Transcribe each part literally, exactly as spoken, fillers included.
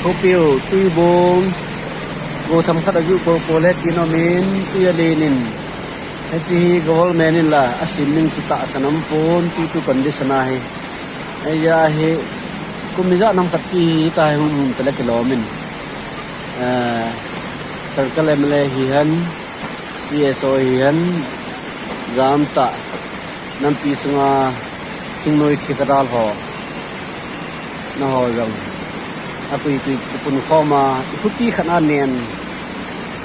Khopio, tui bong, go tham khat a ju ko ko le tin om in, tui a len in. Hiche hi government in la, a sim ding chu tahsan um pon, tui tu condition ahi. Eija hi, kum ijat ham khat ti hi ta hi hung hung tale kilom in. Eh, Circle M L A hi hen, C S O hi hen, jam tah, nampi sunga thingnoi thikadal ho, nangho jong atui tui kipun khom a, thupi khat a nen,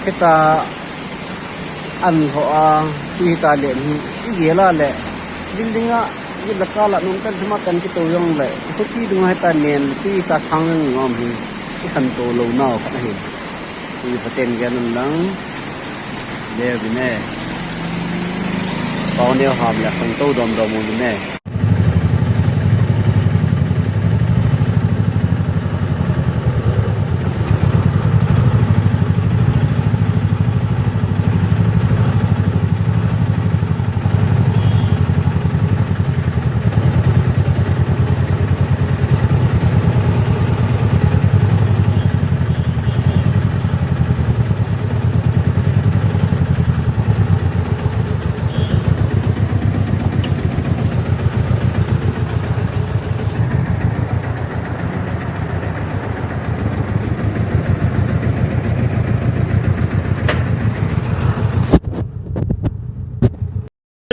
hitia an ho a, tui ta le hi, igel a le, building a, i laka la nung tan thema tan kito jong le, thupi dung hitia nen, tui ta khang jong ngom hi, ikhantou lou nau khat ahi. Tui phaten gel un lang. Leu vin e. Pau neo ham le khangtou dom dom uvin e.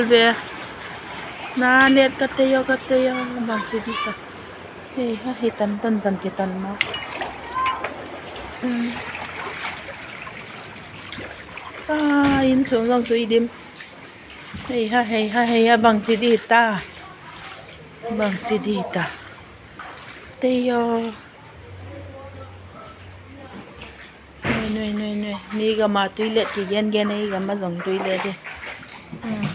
Ve. Na net kate yo, kate yo, bang chi di ta. Hei ha, hei tan tan tan ke tan ma. Hmm. Ah, insung jong tui dim. Hei ha, hei ha, hei ha, bang chi di ta. Bang chi di ta. Te yo. Noi, noi, noi, noi. Mi gam a toilet kigen gen e, i gam a jong toilet e. Hmm.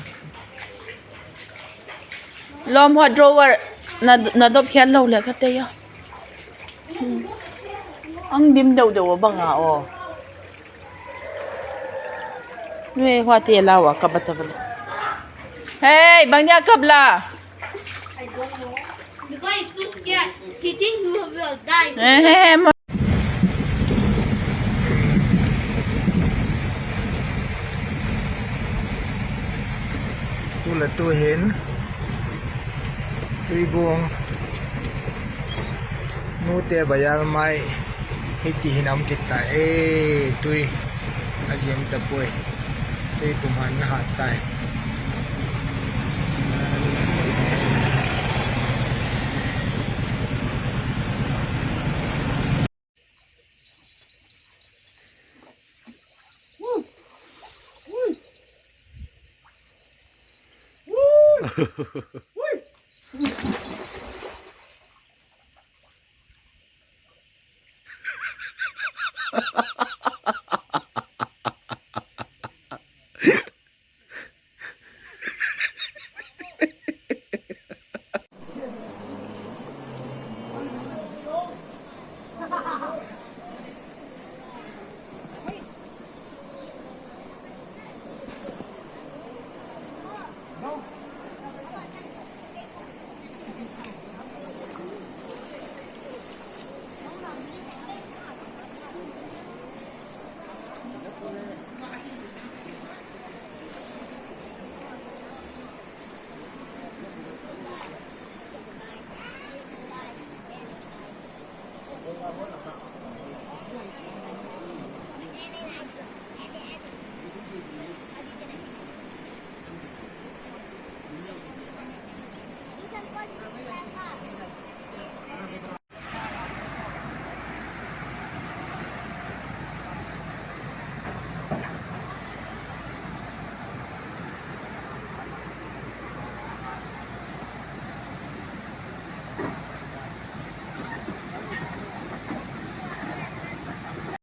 Lom hot drawer na, na dop khel lou le kate yo. Hmm. Ang dim deu deu bang a o. Noi hua te la wa kap ta bal. Hey, bang nia kap la. Because it's too scared. He thinks we will die. Eh, eh, eh, Tuhin Tuibuong Nute Bazar mai hiti hin a um kit ta e, tui a ziam ta puai. Tui pum han na hat tai.